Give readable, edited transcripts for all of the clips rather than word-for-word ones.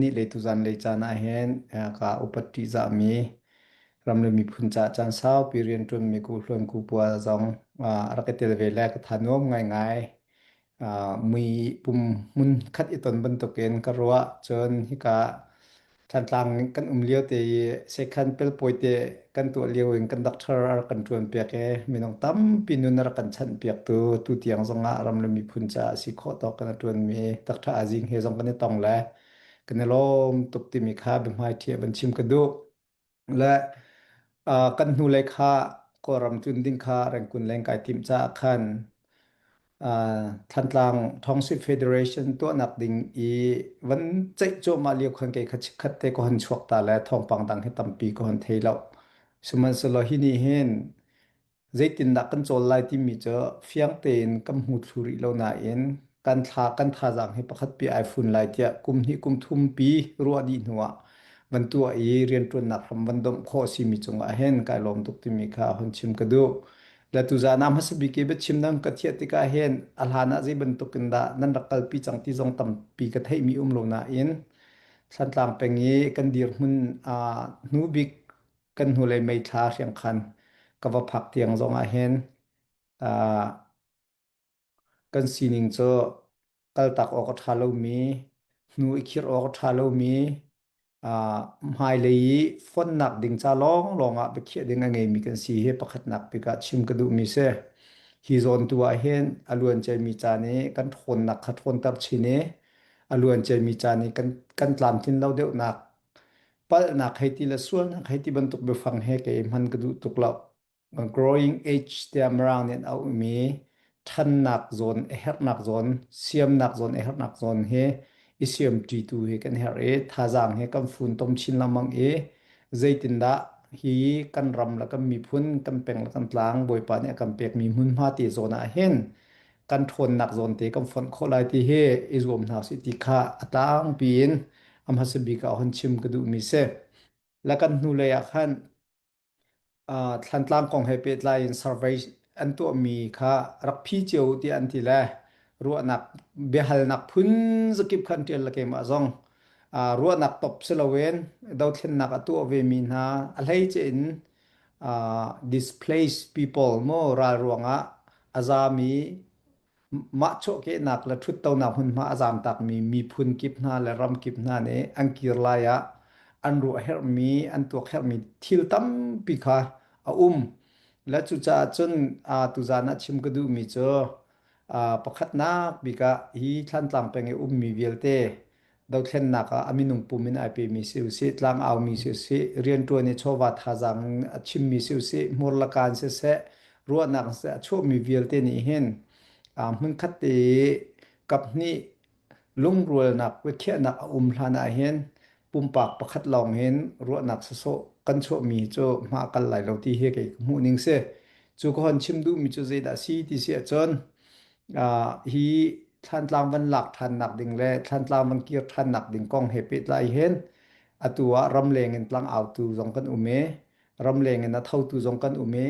Ni le tuzan lei caan ahhin ka upat ṭihzahmi ram le miphun caah caan saupi rianṭuanmi Ku Hluan Ku Pua zong a rak i tel ve le ka tha nuam ngaingai. Mui pum hmun khat i ton bantukin ka ruah. Cun hika Thantlang kan um lio te i sekhan pelpawi te kan tuah lio in kan doctor a rak kan ṭuan piak i minung tampi nun a rak kan chanh piaktu tu tiang zongah ram le miphun caah si khawh tawk kan a ṭuanmi Dr. Azing he zong kan i tong le kan i lawm tuk timi kha biahmaiṭhi ah van chim ka duh. Le kan hnulei kha Kawlram tlun ding kha Rengkun leng kai timh caah khan Thantlang Township Federation tuahnak ding i van ceih cuahmah lio khan kei kha chikkhat te ka hon chuak ta le thawngpang dang hi tampi ka hon thei lo. Sihmanhsehlaw hi nih hin zeitindah kan cawl lai timi cu fiang tein kan hmu thlu rih lo nain kan thla kan thazaang hi pakhat pi ai fun lai tiah kum hnih kum thum pi ruah dih hnuah van tuah i rianṭuannak hram van domh khawh simi cungah hin kai lawm tuk timi kha hon chim ka duh. Le tuzaan ah hmasa bik i biachim nan ka thiah tikah hin a hlan ah zei bantuk in dah nan rak kalpi cang ti zong tampi ka theihmi um lo nain Thlantlang peng i kan dirhmun hnu bik kan hnulei meithla hriangkhan ka va phak tiang zong ah hin kan sining cu kaltak awk a ṭha lomi, hnu i khirh awk a ṭha lomi, hmailei i fonnak ding ca lawnglawng ah biakhiah ding a ngeimi kan si hi pakhatnak bik ah chim ka duhmi si. Hi zawn tu ah hin a luanciami caan i kan ṭhawnnak kha ṭhawnter chin i a luanciami caan i kan tlamtlin lo deuhnak palhnak hei ti le sualnak hei ti bantuk biafang he kei hman ka duh tuk lo. Growing age tiah Mirang nih an auhmi ṭhannak zawn, a herhnak zawn, siamnak zawn, a herhnak zawn hi i siamṭitu hi kan herh i thazaang hi kan funtom chin lengmang i zeitindah hi kan ram le kan miphun, kan peng le kan tlang Bawipa nih a kan pekmi hmunhma te zawn ah hin kan ṭhawnnak zawn te kan fonh khawh lai ti hi i zuam hna usih ti kha a tlangpi in a hmasa bik ah hon chim ka duhmi si. Le kan hnulei ah khan Thlantlang kong he pehtlai in survey an tuahmi kha rak phi cio u tiah an ti le ruahnak biahalnak phun zakip kha an ṭial le keimah zong ruahnak top si loin dothlennak a tuah vemi hna a hleice in displaced people mu ral ruangah a zami Mah chuahkehnak le ṭhuttonak hmunhma a zaamtakmi miphun kip hna le ram kip hna nih an kir lai ah an ruah herhmi, an tuak herhmi thil tampi kha a um. Le cucaah cun tuzaan ah chim ka duhmi cu pakhatnak bik ah hi Thlantlang peng i ummi vialte dothlennak ah a minung pum in ai pemi si usih, tlangaumi si usih, rianṭuan i chawva thazaang in a chimmi si usih, hmurlakaan siseh, ruahnak siseh a chuahmi vialte nih hin hmunkhat te i kaphnih lungrualnak biakhiahnak a um hlan ah hin pumpak pakhat lawng hin ruahnak sawsawh kan chuahmi cu hma a kal lai lo ti hi kei ka hmuh ning si. Cu ka hon chim duhmi cu zeidah a si ti si ahcun hi Thlantlang van lak ṭhannak ding le Thlantlang van kir ṭhannak ding kong he pehtlai hin atu ah ramleng in tlangautu zong kan um i ramleng in a thotu zong kan um i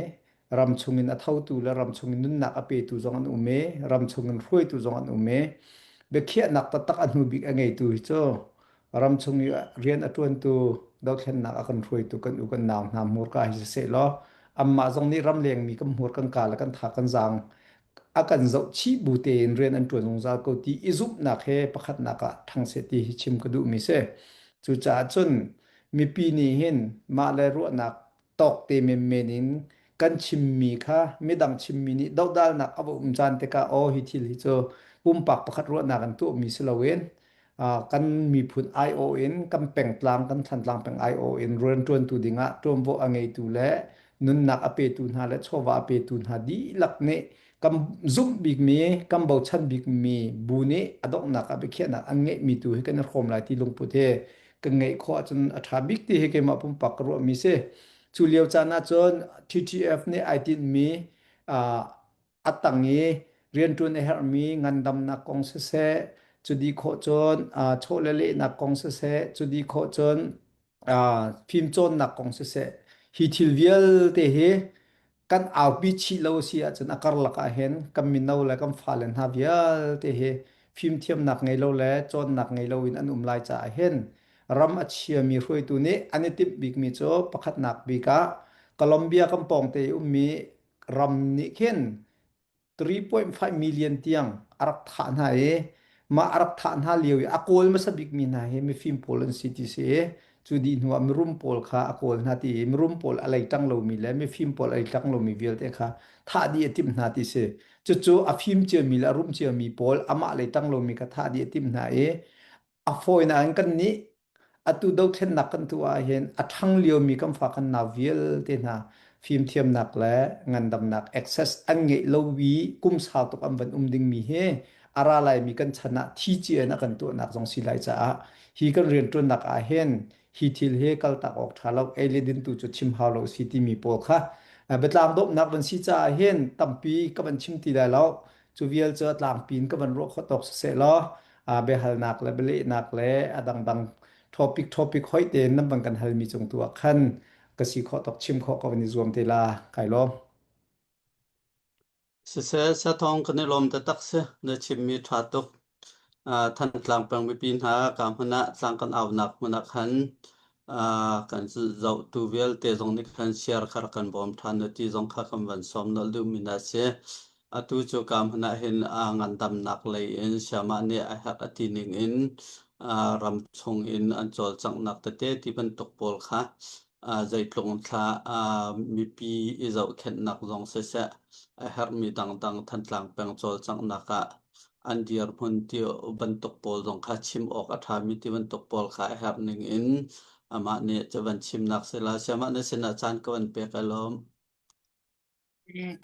ramchung in a thotu le ramchung in nunnak a petu zong an um i ramchung in hruaitu zong an um i biakhiahnak taktak a hnu bik a ngeitu hi cu ramchung i rian a ṭuantu dothlennak a kan hruaitu kan u kan nau hna hmurka hi siseh law anmah zong nih ramlengmi kan hmur kan ka le kan tha kan zaang a kan zohchih bu tein rian an ṭuan zungzal ko ti i zumhnak he pakhatnak ah ṭhang seh ti hi chim ka duhmi si. Cucaah cun mipi nih hin mah le ruahnak tawk te menmen in kan chimmi kha midang chimmi nih dohdalnak a va um caan tikah aw hi thil hi cu pumpak pakhat ruahnak in tuahmi si loin kan miphun aiawh in kan pengtlang kan Thantlang peng aiawh in rianṭuantu dingah ṭuanvo a ngeitu le nunnak a petu hna le chawva a petu hna dihlak nih kan zumh bikmi kan bochan bikmi bu nih a donghnak ah biakhiahnak an ngeihmi tu hi kan i hrawm lai ti lungput hi kan ngeih khawh ahcun a ṭha bik ti hi keimah pumpak ka ruahmi si. Cu lio caan ahcun TTF nih ai tinhmi a tang i rianṭuan a herhmi ngandamnak kong siseh, cu dih khawh cun chawleh lehnak kong siseh, cu dih khawh cun fimcawnnak kong siseh, hi thil vialte hi kan aupi chih lo a si ahcun a karlak ah hin kan mino le kan fale hna vialte hi fimthiamnak ngei lo le cawnnak ngei lo in an um lai caah hin. Ram a chiami hruaitu nih an i timh bikmi cu pakhatnak bik ah Colombia kan pawngte i ummi ram nih khin 3.5 million tiang a rak thah hna i mah a rak thah hna lio i a kawl hmasa bikmi hna hi mifim pawl an si ti si i cu dih hnu ah mirum pawl kha a kawl hna ti i mirum pawl a lei ṭang lomi le mifim pawl a lei ṭang lomi vialte kha thah dih a timh hna ti si. Cucu a fim ciami le a rum ciami pawl amah lei ṭang lomi kha thah dih a timh hna i a fawinak in kannih atu dothlennak kan tuah ahhin a ṭhang liomi kan fa kan nau vialte hna fimthiamnak le ngandamnak access an ngeih lo i kum sau tuk an van um dingmi hi a ra laimi kan chan ah thi cia in a kan tuahnak zong si lai caah hi kan rianṭuannak ahhin hi thil hi kaltak awk ṭha lo ei le din tu cu chim hau lo si timi pawl kha biatlang dawmnak van si caah hin tampi ka van chim ti lai lo. Cu vial cu a tlangpi in ka van ruah khawh tawk siseh law biahalnak le bialehnak le a dangdang topic topic hoih tein nan van kan halmi cung tu ah khan ka si khawh tawk chim khawh ka van i zuam te la. Kai lawm. Siseh, Sathawng kan i lawm taktak si. Na chimmi ṭha tuk. Thantlang peng mipi hna ka hmun ah tlang kan aunak hmun ah khan kan zohtu vialte zong nih khan share kha rak kan bawm ṭhan u ti zong kha kan van sawm nolh duhmi hna si. Atu cu ka hmun ah hin ngandamnak lei in sayamah nih a herh a ti ning in ram chung in an cawlcanghnak tete ti bantuk pawl kha zeitluk thla mipi i zohkhenhnak zong siseh a herhmi dangdang Thantlang peng cawlcanghnak ah an dirhmun ti bantuk pawl zong kha chim awk a ṭhami ti bantuk pawl kha a herh ning in amah nih cu van chimnak si la siamah na sinah caan ka van pek a lawm.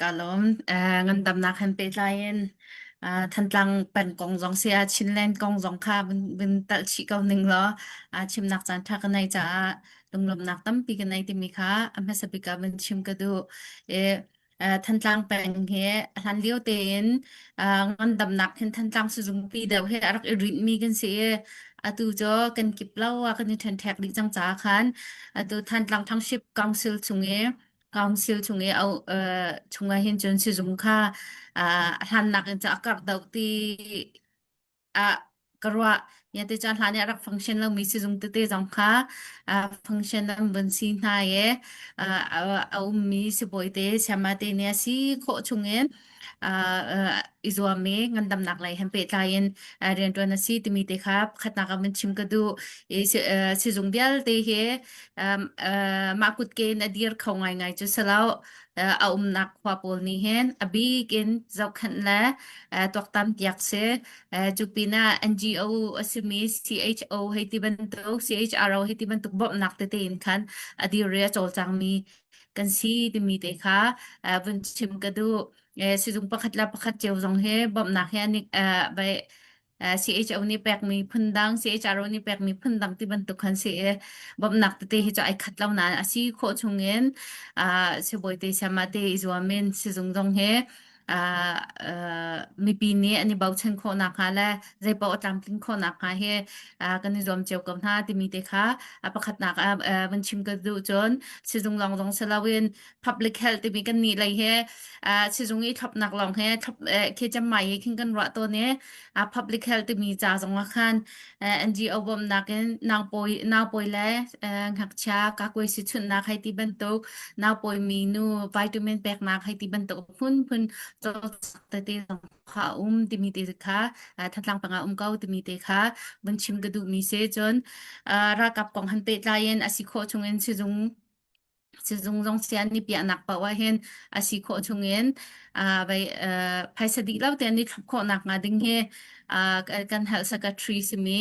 Ka lawm. Ngandamnak han pehtlai in Thantlang peng kong zong si ah Chinland kong zong kha vun talh chih ko ning law chimnak caan ṭha ka nei caah lunglawmhnak tampi ka nei timi kha a hmasa bik ah vun chim ka duh. Thantlang peng hi hlan lio tein ngandamnak hin Thantlang sizungpi deuh hi a rak i rinhmi kan si i atu cu kan kip lo ah kan i ṭhenṭhek dih cang caah khan atu Thantlang Township Council chung i Council chung i chungah hin cun sizung kha a hlannak in ca a karh deuh ti ah ka ruah. Nia te caan hlan i a rak function lomi sizung tete zong kha function an vun si hna i a ummi sibawi te sayama te nih a si khawh chungin i zuam i ngandamnak lei he pehtlai in rianṭuan a si timi te kha pakhatnak ah vun chim ka duh. I sizung vialte hi mah kutke in a dir kho ngaingai cu si lo. A umnak khua pawl nih hin a bik in zohkhenh le tuaktan piak si. Cu pinah NGO a simi CHO hei ti bantuk, CHRO hei ti bantuk bawmhnak tete in khan a dir i a cawlcangmi kan si timi te kha vun chim ka duh. Sizung pakhat le pakhat cio zong hi bawmhnak hi an i CHO nih pekmi phundang, CHRO nih pekmi phundang ti bantuk khan si i bawmhnak tete hi cu ai khat lo nain a si khawh chungin sibawi te siama te i zuam in sizung zong hi mipi nih an i bochan khawh nakhnga le zeipaoh a tlamtlin khawh nakhnga hi kan i zuam cio ko hna timi te kha a pakhatnak ah van chim ka duh. Cun sizung lawng zong si loin public health timi kan nih lei he sizung i thlopnak lawng he thlop khi cemmai hi khin kan ruah tawn i public health timi ca zong ah khan NGO bawmhnak in naupawi naupawi le ngakchia kakuaisi chunhnak hei ti bantuk, naupawi mi nu vitamin peknak hei ti bantuk phunphun cawlcangh tete zong kha a um timi te kha Thantlang pangah um ko timi te kha vun chim ka duhmi si. Cun ralkap kong han pehtlai in a si khawh chungin sizung sizung zong sian ni piahnak paoh ah hin a si khawh chungin vai phaisa dih lo te an i thlop khawh nak hnga ding hi kan health secretary simi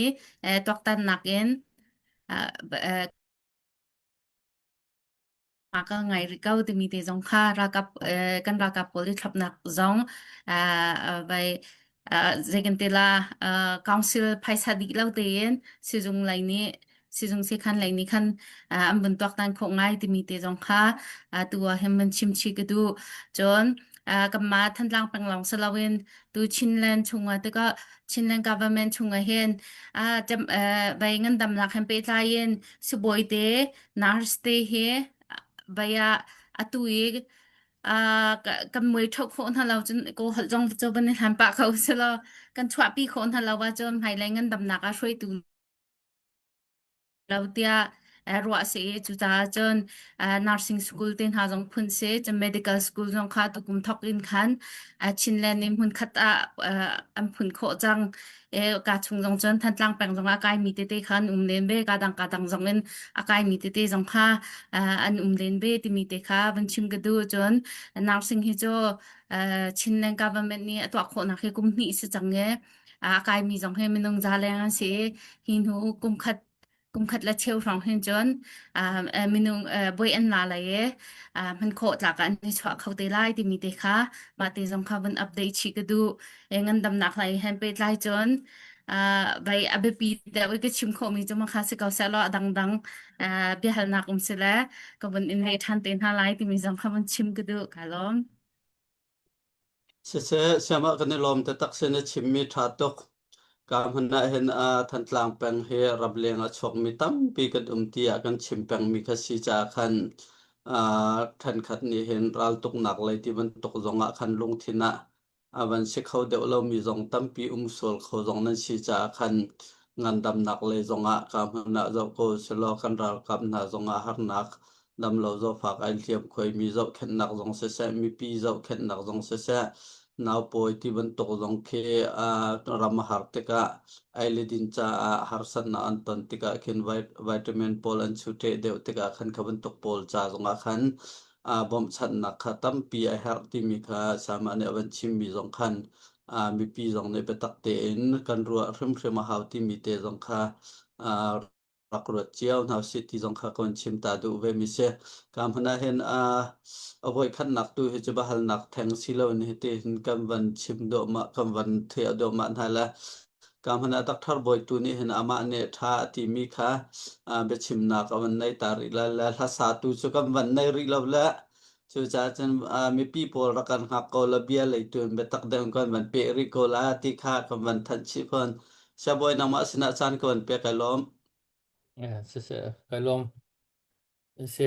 tuaktannak in ka ngai rih ko timi te zong kha ralkap kan ralkap pawl i thlopnak zong vai zei kan ti la council phaisa dih lo tein sizung lei nih sizung sekhan lei nih khan an vun tuaktan khawh ngai timi te zong kha tu ah hin van chim chih ka duh. Cun kanmah Thantlang peng lawng si loin tu Chinland chungah tikah Chinland government chungah hin vai ngandamnak hen pehtlai in sibawi te nurse te hi vai ah atu i kan mui ṭho khawh hna lo cun kaw holh zong cu van i hlan pah kho selaw kan chuahpi khawh hna lo ahcun hmailei ngandamnak ah hruaitu. Lo tiah ruah a si i cucaah cun nursing school te hna zong phun si cun medical school zong kha tukum thawk in khan Chinland nih hmunkhat ah an phun khawh cang. Ka chung zong cun Thantlang peng zong ah a kaimi tete kha an um len ve ka dang ka dang zong in a kaimi tete zong kha an um len ve timi te kha van chim ka duh. Cun nursing hi cu Chinland government nih a tuah khawhnak hi kum hnih si cang i a kaimi zong hi minung za leng an si i hi hnu kumkhat kumkhat le cheu hrawng hin cun minung buai an la lai i hman khawh tlak ah an i chuah kho te lai timi te kha mah te zong kha vun update chih ka duh. Ngandamnak lei hen pehtlai cun vai a biapi deuh i ka chim khawhmi cu makha si ko seh law a dangdang biahalnak um si le ka vun in leh ṭhan te hna lai timi zong kha vun chim ka duh. Ka lawm. Siseh, siamah kan i lawm taktak si na chimmi ṭha tuk. Ka hmun ah hin Thantlang peng hi ramleng a chuakmi tampi kan um tiah kan chim pengmi kha si caah khan ṭhenkhat nih hin raltuknak lei ti bantuk zong ah khan lungthin ah a van si kho deuh lomi zong tampi um sual kho zong nan si caah khan ngandamnak lei zongah ka hmun ah zoh ko selaw kan ralkap hna zongah harnak damlo zawtfak ai hliamkhuaimi zohkhenhnak zong siseh, mipi zohkhenhnak zong siseh, naupawi ti bantuk zong khi ram a har tikah ei le din caah harsatnak an ton tikah khin vitamin pawl an chuṭeh deuh tikah khan kha bantuk pawl ca zongah khan bawmhchanhnak kha tampi a herh timi kha sama nih a van chimmi zong khan mipi zong nih biatak tein kan ruah hrimhrim a hau timi te zong kha rak ruat cio hna usih ti zong kha ka van chim ta duh ve mi si. Ka hmun ah hin a voikhatnak tu hi cu biahalnak theng si lo in hiti hin kan van chim duahmah kan van thiah duahmah hna le ka hmun ah Doctor Bawitu nih hin amah nih ṭha a timi kha biachimnak a van nei ta rih la le hlasa tu cu kan van nei rih lo le cucaah cun mipi pawl rak kan hngak ko la bia lei tu in biatak deuh kan van peh rih ko la ti kha kan van thanh chih fawn. Siabawi nangmah sinah caan ka van pek ai lawm. Siseh, kai lawm. Si,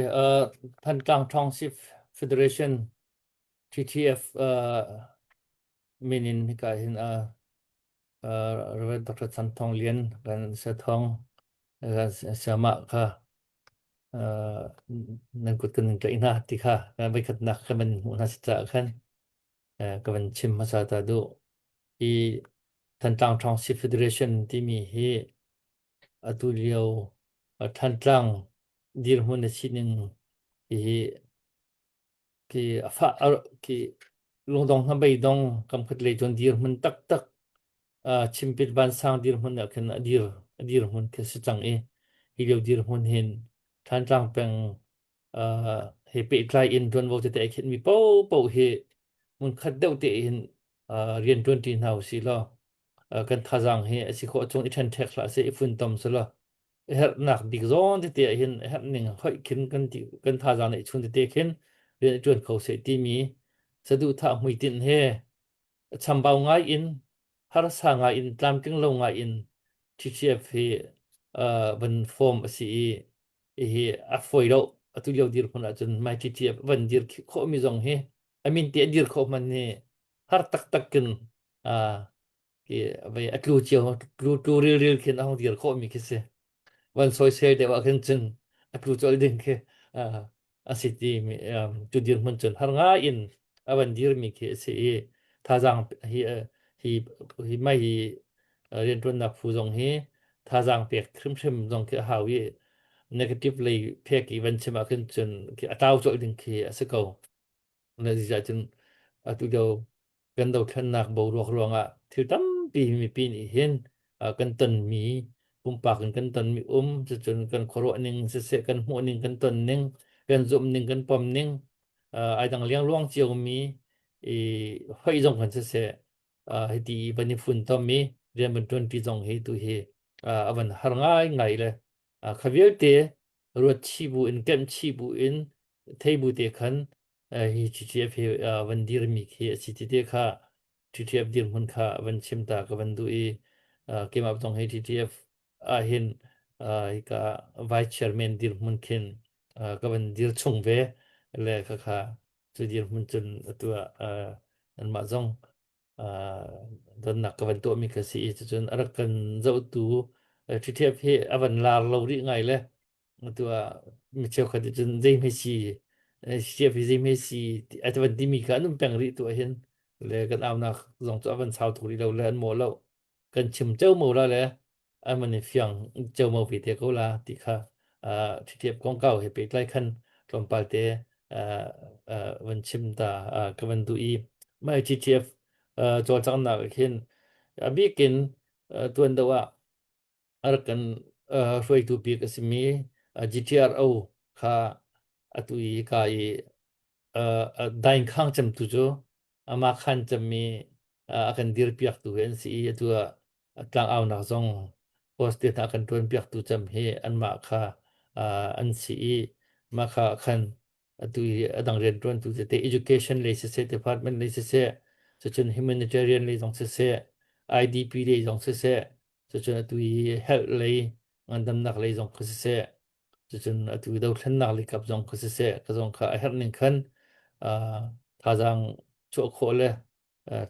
Thantlang Township Federation TTF min in hika hin Reverend Dr. Chan Thong Lian kan se thong kan siamah kha nan kut kan in tlaih hna ti kha kan voikhatnak kan van hmuh hna si caah khan ka van chim hmasa ta duh. Hi Thantlang Township Federation timi hi atu lio Thantlang dirhmun a sining hi khi a fah khi lungdong hnabei-dong kamkhat lei cun dirhmun taktak chimpit vansang dirhmun ah khin a dir a dirhmun khi si cang i hi lio dirhmun hin Thantlang peng he pehtlai in ṭuanvo tete ai khenhmi paohpaoh hi hmunkhat deuh te hin rian ṭuanṭi hna usih law kan thazaang hi a si khawh chung i ṭhenṭhek hlah seh i funtom selaw a herhnak bik zawn tete ah hin a herh ning hoih khin kan ti kan thazaang neih chun tete khin rian i ṭuan kho seh timi saduhthah hmuitinh he chambau ngai in harsa ngai in tlamtling lo ngai in TTF hi van form a si i hi a fawi lo atu lio dirhmun ahcun mai TTF van dir khawhmi zong hi a min te a dir khawh hman hi har taktak kin vai a tlu cio tlu tlu ril ril khin a hong dir khawhmi khi si van soisel deuh ah khin cun a tlu colh ding khi a si ti mi cu dirhmun cun har ngai in a van dirmi khi a si i thazaang hi hi hi mai hi rianṭuannak phu zong hi thazaang pek hrimhrim zong khi a hau i negative lei phek i van chim ah khin cun a tlau colh ding khi a si ko. Na ziah cun atu lio kan dothlennak boruak ruangah thil tampi mipi nih hin kan tonmi pumpak in kan tonmi um cucun kan khuaruah ning siseh kan hmuh ning kan ton ning kan zumh ning kan pom ning ai dang liangluang ciomi i hoih zong kan siseh hiti van i funtom i rian van ṭuanṭi zong hi tu hi a van har ngai ngai le kha vialte ruat chih bu in kemh chih bu in thei bu te khan hi TTF hi van dirmi khi a si ti te kha TTF dirhmun kha van chim ta ka van duh i keimah zong hi TTF ah hin hika vice chairman dirhmun khin ka van dir chung ve le kha kha cu dirhmun cun atu ah anmah zong donnak ka van tuahmi ka si i cucun a rak kan zohtu Ṭhiṭhiap hi a van lar lo rih ngai le atu ah mi cheukhat nih cun zei hme si ṭhiṭhiap hi zei hme si a van timi kha an um peng rih tu ahhin le kan aunak zong cu a van sau tuk rih lo le an mawh lo. Kan chim ceomo la le an van i fiang ceomo ve te ko la ti kha ṭhiṭhiap kongkau he pehtlai khan tlawmpal te van chim ta ka van duh i mah ṭhiṭhiap cawlcanghnak ah khin a bikin tuan deuh ah a rak kan hruaitu bik a simi GTRO kha atu i ka i daingkhang cemtu cu amah khan cemmi a kan dirpiaktu hi an si i atu ah tlangaunak zong post te hna a kan ṭuanpiaktu cem hi anmah kha an si i mah kha khan atu i a dang rianṭuantu tete education lei siseh department lei siseh cucun humanitarian lei zong siseh IDP lei zong siseh cucun atu i health lei ngandamnak lei zong kha siseh cucun atu i dothlennak lei kap zong kha siseh ka zong kha a herh ning khan thazaang chuah khawh le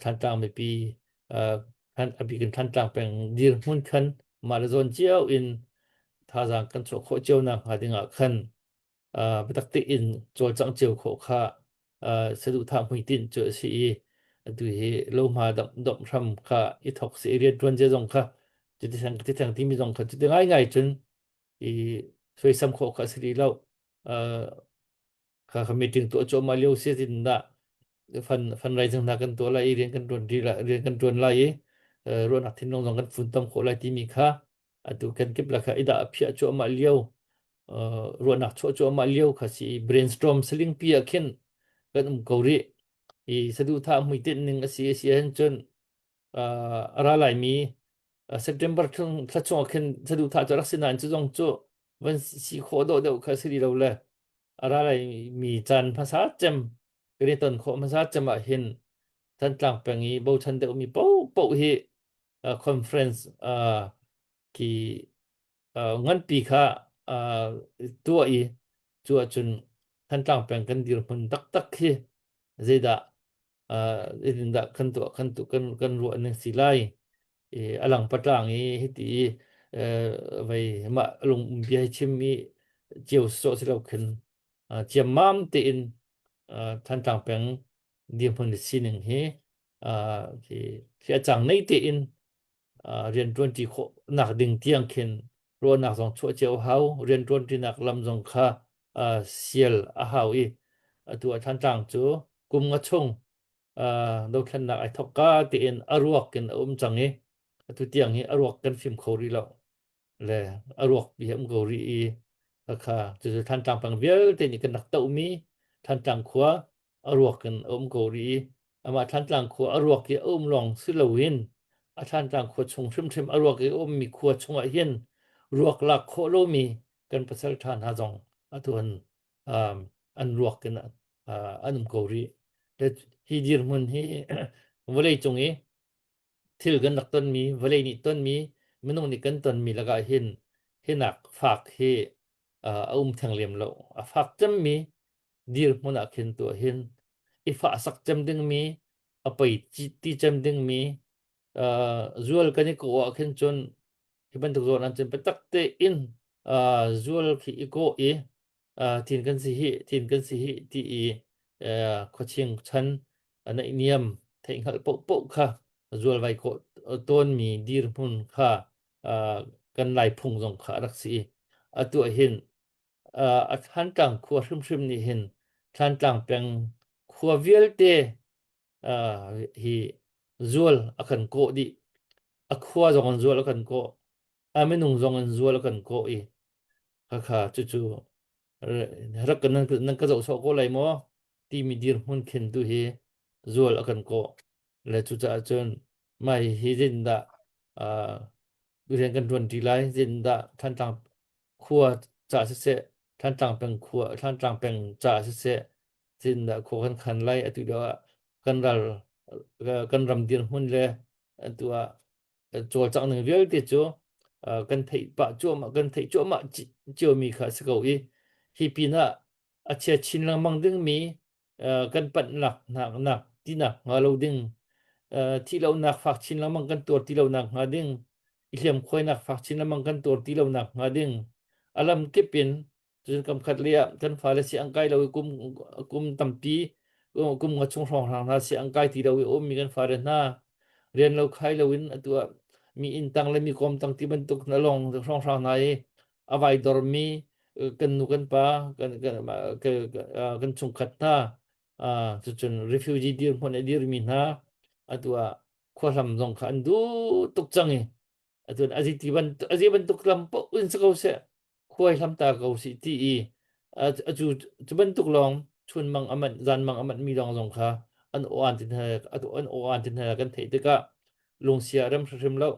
Thantlang mipi a bik in Thantlang peng dirhmun khan mah le zawn cio in thazaang kan chuah khawh cio nak hnga ding ah khan biatak tein cawlcangh cio khawh kha saduhthah hmuitinh cu a si i atu hi lohma domh hram kha i thawk si i rianṭuan zia zong kha cuti theng timi zong kha cuti ngaingai cun i suaisam khawh kha a si rih lo. Kha kha meeting tuah cuahmah lio si tin dah fundraising hna kan tuah lai i rian kan ṭuan rian kan ṭuan lai i ruahnak thinlung zong kan funtom khawh lai timi kha atu kan kip la kha i dah phiah cuahmah lio ruahnak chuah cuahmah lio kha si i brainstorm saling pi ah khin kan um ko rih i saduhthah hmuitinh ning a si a si ahhin cun a ra laimi September thla chung ah khin saduhthah cu rak si nain cu zong cu van si khawh dawh deuh kha si rih lo le a ra laimi caan hmasa cem kan i ton khawh hmasa cem ah hin Thantlang peng i bochan deuhmi paohpaoh hi conference khi nganpi kha tuah i cu ahcun Thantlang peng kan dirhmun taktak khi zeidah zeitindah kan tuah kan tu kan kan ruah ning si lai i a lang patlang i hiti i vei mah lung bia hi chim i cio sawh si lo khin ciammam tein Thantlang peng dirhmun le sining hi khi a cang nei tein rianṭuanṭi khawhnak ding tiang khin ruahnak zong chuah cio a hau rianṭuanṭinak lam zong kha sial a hau i atu ah Thantlang cu kum nga chung dothlennak ai thawk ka tiin a ruak in a um cang i atu tiang hi a ruak kan fim kho rih lo le a ruak pi um ko rih i kha cucu Thantlang peng vialte nih kan rak tohmi Thantlang khua a ruak in a um ko rih i amah Thantlang khua a ruak i a um lawng si loin a Thantlang khua chung hrimhrim a ruak i a ummi khua chungah hin ruak lak khawh lomi kan pasal ṭha hna zong atu an um, an ruak in uh, an um ko rih. Hi dirhmun hi vawlei cung i thil kan rak tonmi, vawlei nih tonmi, minung nih kan tonmi lakah hin hinak fak hi uh, a um theng lem lo. A fak cemmi dirhmun ah khin tuah hin i fahsak cem dingmi, a pei ti cem dingmi, uh, zual kan i kawh ah khin cun hi bantuk zawn an cun biatak tein uh, zual khi i kawh i uh, thin kan si hi thin kan si hi ti i uh, khuaching chan naihniam theihhngalh paohpaoh kha zual vai khawh tawnmi dirhmun kha uh, kan lai phung zong kha a rak si i atu ah hin uh, a Thantlang khua hrimhrim nih hin Thantlang peng khua vialte uh, hi zual a kan kawh dih a khua zong an zual a kan kawh a minung zong an zual a kan kawh i khakha cucu rak kan nan ka zoh sawh ko lai maw timi dirhmun khin tu hi zual a kan kawh le cucaah cun mai hi zindah uh, rian kan ṭuan ṭi lai zindah Thantlang khua ca siseh Thantlang peng khua Thantlang peng ca siseh zindah khua kan khan lai atu lio ah kan ral kan ram dirhmun le atu ah cawlcangh ning vialte cu kan theih pah cuahmah kan theih cuahmah ciomi kha a si ko i hi pinah a chia chin lengmang dingmi kan panhnak nak tinak hnga lo ding thih lonak fak chin lengmang kan tuar ti lonak hnga ding. i hliamkhuainak fak chin lengmang kan tuar ti lonak hnga ding a lam kip in cun kam khat lei ah kan fale si an kai lo i kum kum tampi kum nga chung hrawnghrang hna si an kai ti lo i a ummi kan fale hna rian lo khai lo in atu ah mi inn tang le mi kawm tang ti bantuk na lawng hrawnghrang hna i a vai dormi kan nu kan pa kan kan kan chungkhat hna cucun refugee dirhmun a dirmi hna atu ah khuahlam zong kha an duh tuk cang i atu azi ti bantuk azi bantuk lam paoh in si ko seh khuai hlam ta ko si ti i acu cu bantuk lawng chun mang aman zan mang aman mi lawng zong kha an aw an tin an aw an tin kan theih tikah lungsia rem hrim lo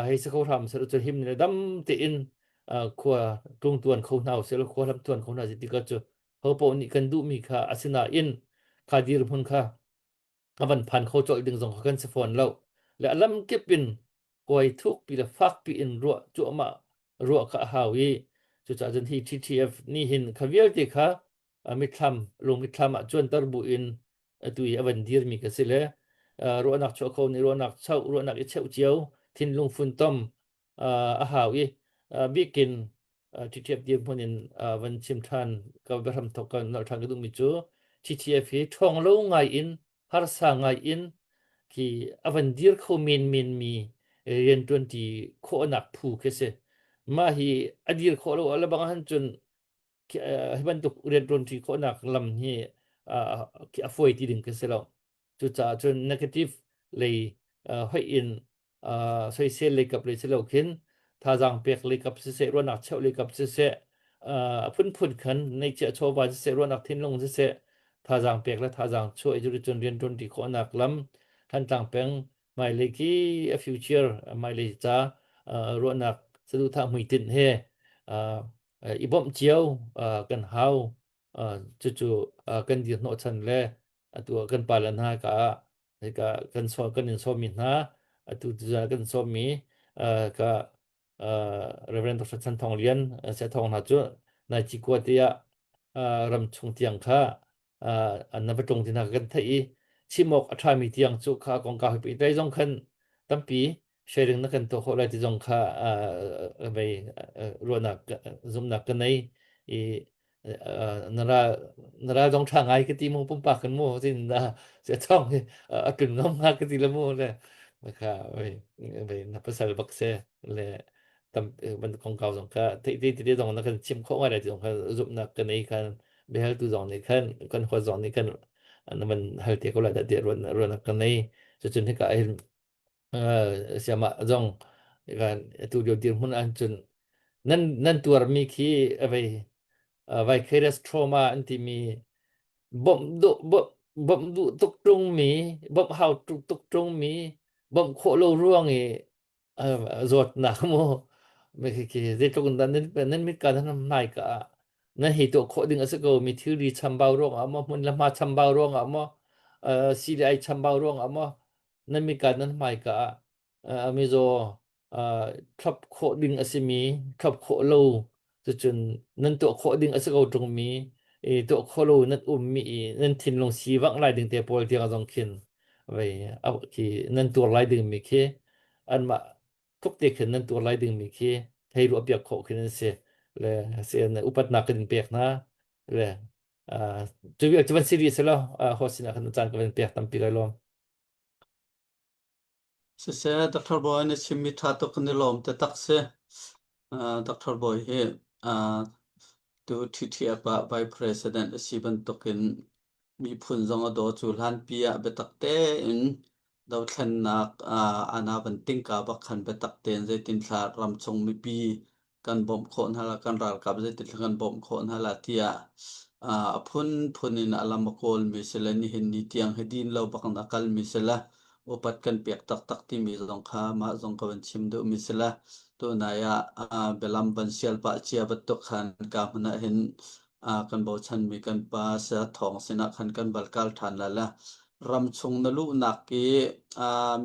hei si kho hram seh cu him le dam tein khua tlung tuan kho hna usih khua hlam tuan kho hna si ti ka cu ho paoh nih kan duhmi kha asinain kha dirhmun kha a van phan kho colh ding zong kha kan si fawn lo le a lam kip in kuai thukpi le fakpi in ruah cuahmah ruah kha a hau i cucaah cun hi TTF nih hin kha vialte kha mitthlam lung mitthlam ah cuanter bu in atu i a van dirmi ka si le ruahnak chuah kho nih ruahnak chauh ruahnak i cheuh cio thinlung funtom a hau i bikin TTF dirhmun in van chim ṭhan ka biahram thok ka nolh ṭhan ka duhmi cu TTF hi ṭhawng lo ngai in harsa ngai in khi a van dir kho menmen mi rianṭuanṭi khawhnak phu khi si. Mah hi a dir khawh lo le bang han cun hi bantuk rianṭuanṭi khawhnak lam hi a fawi ti ding khi si lo. Cucaah cun negative lei hoih in soisel lei kap lei si lo khin thazaang pek lei kap siseh ruahnak cheuh lei kap siseh a phunphun khan neihchiah chawva siseh ruahnak thinlung siseh thazaang pek le thazaang chuah i cun rian ṭuan ti khawhnak lam Thantlang peng hmailei khi a future hmailei ca ruahnak saduhthah hmuitinh he i bawmh cio kan hau cucu kan dir hnawhchan le atu kan pale hna ka hika kan sawm kan in sawmmi hna atu tuzan kan sawmmi ka Reverend Dr. Chan Thong Lian Saya Thong hna cu nai cikua te ah ram chung tiang kha an na va tlung ti hna kan theih i chim awk a ṭhami tiang cu kha kongkau hi pei zong khan tampi sharing na kan tuah khawh lai ti zong kha vei ruahnak zumhnak ka nei i na ral na ral dong ṭha ngai ka ti mu pumpak kan mu tin na sia thong hi a tlun ngam nga ka ti le mu le kha vei vei na pasal bak se le tam ban kongkau zong kha thei te te zong na kan chim khawh ngai lai ti zong kha zumhnak ka nei khan biahal tu zong nih khan kan huat zong nih khan na man hal te ko lai dah ti ruan ruan ka nei cucun hika hin siamah zong kan atu lio dirhmun ah cun nan nan tuarmi khi vei vicarious trauma an timi bawmh duh bawmh duh tuk ṭungmi bawmh hau tuk ṭungmi bawmh khawh lo ruang i zawtnak mu khi zeitluk in dah nan nan mit ka nan hmai ka ah nan hei tuah khawh ding a si ko mi thilri chambau ruangah maw hmun le hma chambau ruangah maw si le ai chambau ruangah maw nan mika nan hmaika ah mizaw thlop khawh ding a simi thlop khawh lo cucun nan tuah khawh ding a si ko ṭungmi i tuah khawh lo nan ummi i nan thinlung sivangh lai ding te pawl tiang zong khin vei khi nan tuar lai dingmi khi anmah tluk te khin nan tuar lai dingmi khi hei ruah piak khawh khin an si le si upatnak kan in pek hna le cu vial cu van si rih selaw ho sinah khan caan ka van pek tampi lai lawm. Siseh, Dr. Bawi na chimmi ṭha tuk kan i lawm taktak si. Uh, Dr. Bawi hi uh, tu TTF ah Vice President a si bantukin miphun zong a daw cu hlanpi ah biatak tein dothlennak uh, ana van tingka bak khan biatak tein zeitin thla ramchung mipi kan bawmh khawh hna la kan ralkap zeitin kan bawmh khawh hna la tiah a phunphun in a lam a kawlmi si le nihin ni tiang hi din lo bak in a kalmi si le upat kan pek taktak timi zong kha mah zong ka van chim duhmi si le tunai ah bialam van sial pah cia bantuk khan ka hmun ah hin kan bochanmi kan pa sia thawng sinah khan kan bal kal ṭhan la le ram chung na luhnak i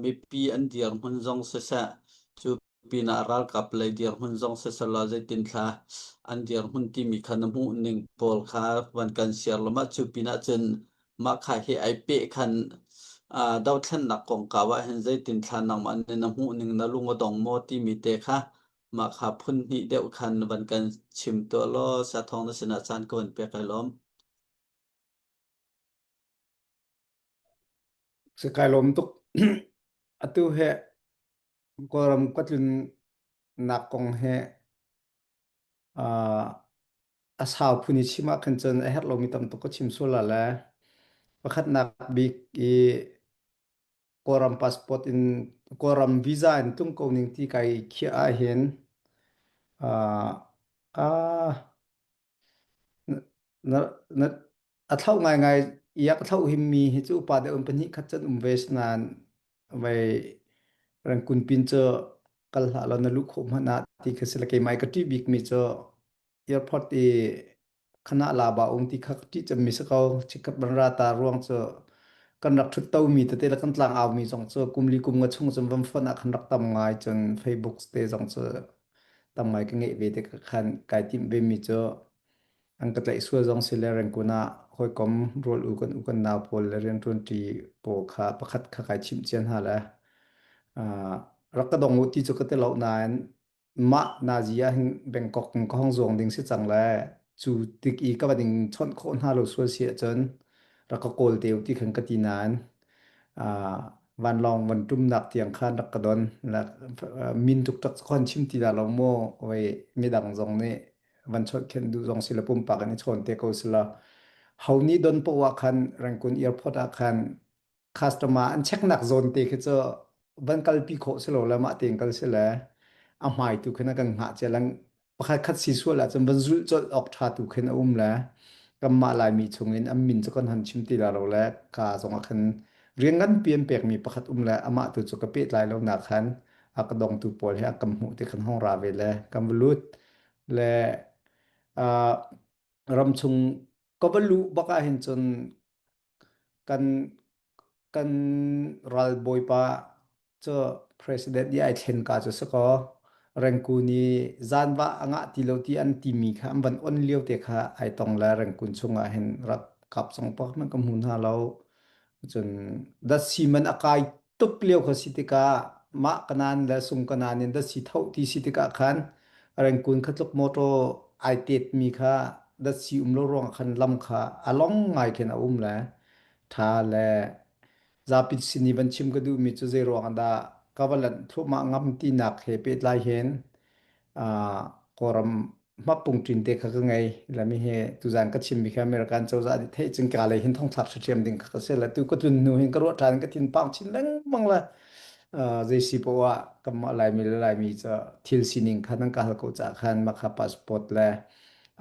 mipi an dirhmun zong siseh cu pinah ralkap lei dirhmun zong siselaw zeitin thla an dirhmun timi kha na hmuh ning pawl kha van kan share lama cu pinah cun mah kha hi ai peh khan. Dothlennak kongkau ah hin zeitin thla nangmah nih na hmuh ning na lung a dong maw timi te kha mah kha phun hnih deuh khan van kan chim tuah law sathawng na sinah caan ka van pek ai lawm. Si kai lawm tuk. Atu he Kawlram ka tlunnak kong he uh, a sau phun i chim ah khan cun a herh lomi tam tuk ka chim sual la le pakhatnak bik i Kawlram passport in Kawlram visa in tlung ko ning ti kai khiah ah hin uh, ah na, na, a thlau ngaingai iak a thlau himmi hi cu upa deuh in pahnih khat cun um ve nain vei rangkun pin cu kal hlah law na luh khawh hmanh ah ti kha si le keimah i ka ṭih bikmi cu airport i khana la ba um ti kha ka ṭih cemmi si ko. Chikkhat ban ra ta ruang cu kan rak ṭhut tomi tete le kan tlang aumi zong cu kum li kum nga chung cun van fonh ah khan rak tam ngai cun Facebook te zong cu tam ngai ka ngeih ve te ka khan kai timh ve mi cu an ka tlaih sual zong si le Rangoon ah hawikom rual u kan u kan nau pawl le rianṭuanṭi pawl kha pakhat kha kai chimh cia hna le uh, rak ka dong u ti cu ka ti lo nain mah nazi ah hin Bangkok in ka hong zuang ding si cang le cu tik i ka va ding chawnh khawh hna lo sual si ahcun rak ka kawl te u ti khan ka ti nain uh, vanlawng van ṭumnak tiang khan rak ka don min tuk tak khon chim ti dah lo maw oi midang zong nih van chawnh khen duh zong si le pumpak in i chawn te ko si la ho nih don poah ah khan Rangoon airport ah khan customer an checknak zawn te khi cu van kalpi khawh si lo le mah tein kal si le a hmai tu khin a kan hngah cia lang pakhat khat si sual ahcun van zulh colh awk ṭha tu khin a um le kanmah Laimi chungin an min cu kan hon chim ti la lo le ka zong ah khan rian nganpi an pekmi pakhat um le amah tu cu ka pehtlai lo nak khan a ka dongtu pawl he a kan hmuh ti khan hong ra ve le kan va lut le uh, ramchung ka va luh bak ah hin cun kan kan ralbawipa cu president i ai thlen ka cu si kaw Rengkun i zanva a ngah ti lo ti an timi kha an van on lio te kha ai tong le Rengkun chungah hin ralkap zong pakhat hmanh ka hmu hna lo. Cun datsi man a kai tuk lio kha si tikah mah kanan le sung kanan in datsi tho ti si tikah khan Rengkun kha tluk motor ai tet mi kha datsi um lo ruangah khan lam kha a long ngai khin a um le tha le zapi sin i van chim ka duhmi cu zei ruang dah ka va lanh thluahmah ngam tinak he pehtlai hin uh, Kawlram hmapungṭin te kha ka ngei lami he tuzan ka chimmi kha American cozah nih theih cun ka lei hin thongthlak hriam ding kha ka si le tu ka tlun hnu hin ka ruah ṭhan ka thin pang chin lengmang le uh, zei si poah kanmah Laimi le Laimi cu thil sining kha nan ka hal ko caah khan makha passport le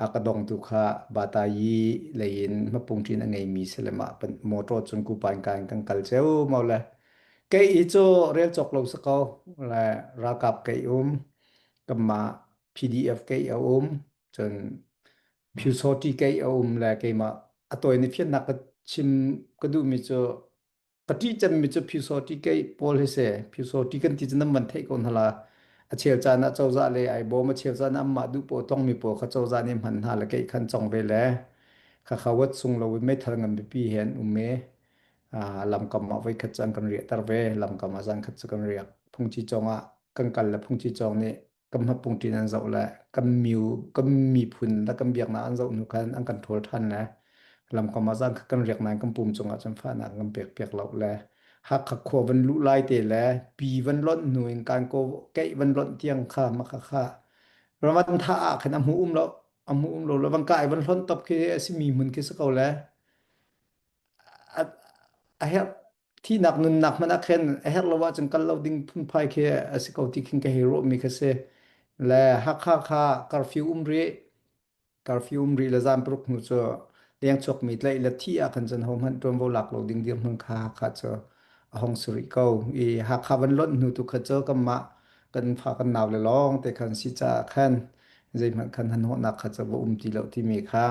a ka dongtu kha batayi lei in hmapungṭin a ngeimi si le mah motor cun kupan ka in kan kal ceu mau le kei i cu rel cawk lo si ko le ralkap kei um kanmah PDF kei a um cun Phyusawṭi kei a um le keimah a tawi ni fiannak ka chim ka duhmi cu ka ṭih cemmi cu Phyusawṭi kei pawl hi si. Phyusawṭi kan ti cu nan van theih ko hna la. A chel caan ah cozah le ai bawm, a chel caan ah anmah duh paoh tongmi pawl kha cozah nih hman hna le kei khan cong ve le khakha wat sung lo in meithal ngan pipi he an um i lamkam ah voikhat cu an kan riahter ve. Lamkam ah zan khat cu kan riak. Phungci cawng ah kan kal le phungci cawng nih kan hmapungṭin an zoh le kan miu kan miphun le kan biaknak an zoh hnu khan an kan ṭhawl ṭhan le lamkam ah zan khat kan riak nain kan pum cungah cun fahnak an kan pek piak lo le Hakha khua van luh lai te le pi van lonh hnu in kan ko keih van lonh tiang kha maka kha ravan tha ah khan a hmu um lo a hmu um lo le van kai van hlonh top khi a si mi hmun khi si ko le a a herh thihnak nunnak hmanh ah khin a herh lo ahcun kal lo ding phunphai khi a si ko ti khin ka hei ruahmi kha si. Le Hakha kha curfew um rih. Curfew um rih le zan paruk hnu cu leng chuakmi tlaih le thih ah khan cun hohmanh ṭuanvo lak lo ding dirhmun kha Hakha cu a hong si rih ko. I Hakha van lonh hnu tu kha cu kanmah kan fa kan nau le lawng te khan si caah khan zeihmanh khan hnahnawhnak kha cu va um ti lo timi kha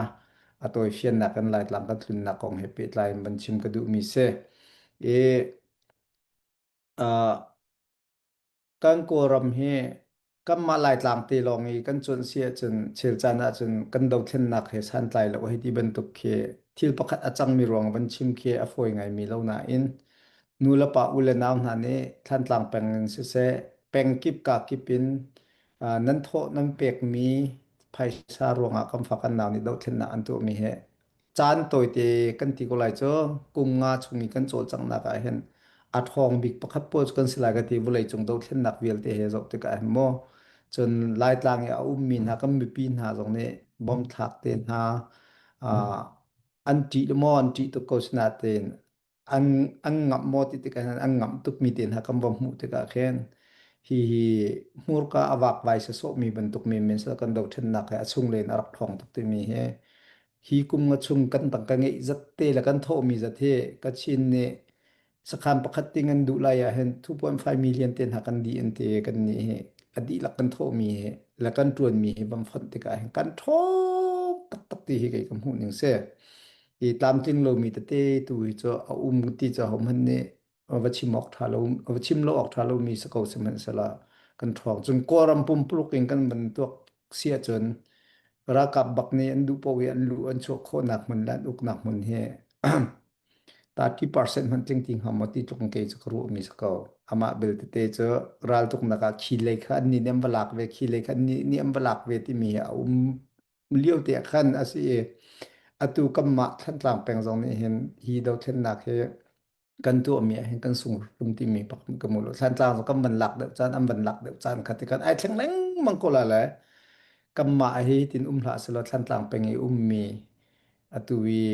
a tawifiannak kan Laitlang kan tlunnak kong he pehtlai in van chim ka duhmi si. I uh, kan Kawlram hi kanmah Laitlang te lawng i kan cuanh si ahcun chel caan ahcun kan dothlennak he santlai lo hei ti bantuk khi thil pakhat a cangmi ruang van chim khi a fawi ngaimi lo nain. Nu le pa u le nau hna nih Thlantlang peng in siseh, peng kip ka kip in nan thawh nan pekmi phaisa ruangah kan fa kan nau nih dohthlennak an tuahmi hi caan tawite kan ti ko lai cu kum nga chung i kan cawlcanghnak ah hin a ṭhawng bik pakhat pawl cu kan si lai ka ti vawleicung dohthlennak vialte he zoh tikah hin maw cun Laitlang i a ummi hna kan mipi hna zong nih bomb thlak te hna an ṭih maw an ṭih tuk ko sinain an an ngamh maw ti tikah hin an ngamh tukmi te hna kan va hmuh tikah khin hi hi hmurka a vakvai sawsawhmi bantuk menmen sal kan dohṭhennak he a chunglei in a rak ṭhawng tuk timi hi hi kum nga chung kan tangka ngeih zat te le kan thawhmi zat hi Kachin nih sakhan pakhat ting an duh lai ah hin 2.5 million te hna kan dih an ti kan nih hi a dihlak kan thawhmi hi le kan ṭuanmi hi van fonh tikah hin kan ṭhawng taktak ti hi kei ka hmuh ning si. I tlamtling lomi tete tu hi cu a um ti cu ahohmanh nih va chim awk ṭha lo va chim lo awk ṭha lomi si ko sihmanhsehlaw kan ṭhawng. Cun Kawlram pumpuluk in kan van tuak si ahcun ralkap bak nih an duh paoh i an luh an chuah khawhnak hmun le an uknak hmun hi 30% hmanh tling ti hnga maw ti tluk in kei cu ka ruahmi si ko. Amah bel tete cu raltuknak ah khi lei kha annih nih an va lak ve, khi lei kha annih nih an va lak ve timi hi a um lio te ah khan a si i atu kanmah Thantlang peng zong nih hin hi dothlennak hi kan tuahmi ah hin kan sung rum timi pakhat ka mu lo Thantlang zong kan van lak deuh caan an van lak deuh caan kha ti khan ai thleng lengmang ko la le kanmah hi tin um hlah selaw Thantlang peng i ummi atu i